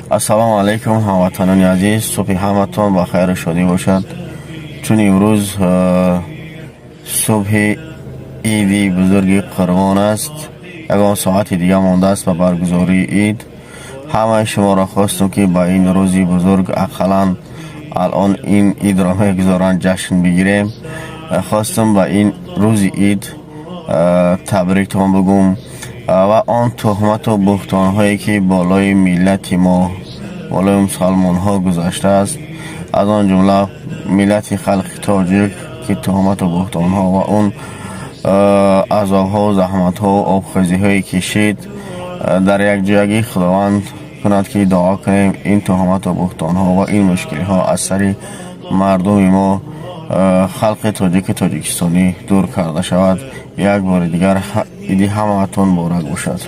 Ассалому алайкум, ҳамватанони азиз, субҳи ҳаматон ба хайру шодӣ бошад. Чун имрӯз субҳи иди бузурги Қурбон аст, ягон соати дига мондааст ба баргузории ид, ҳамаи шуморо хостум, ки ба ин рӯзи бузург, ақаллан алон ин идро мегузоранд, ҷашн бигирем. Хостум ба ин рӯзи ид табриктон бугум ва он туҳмату буҳтонҳое, ки болои миллати мо, болои мусалмонҳо гузаштааст, аз он ҷумла миллати халқи тоҷик, ки туҳмату буҳтонҳо ва он азобҳо, заҳматҳо, обхезиҳое кишид, дар якҷоягӣ Худованд кунад, ки дуо кунем, ин туҳмату буҳтонҳо ва ин мушкилиҳо аз сари мардуми мо, халқи тоҷики тоҷикистонӣ, дур карда шавад. Як бори дигар иди ҳамаатон муборак бошад.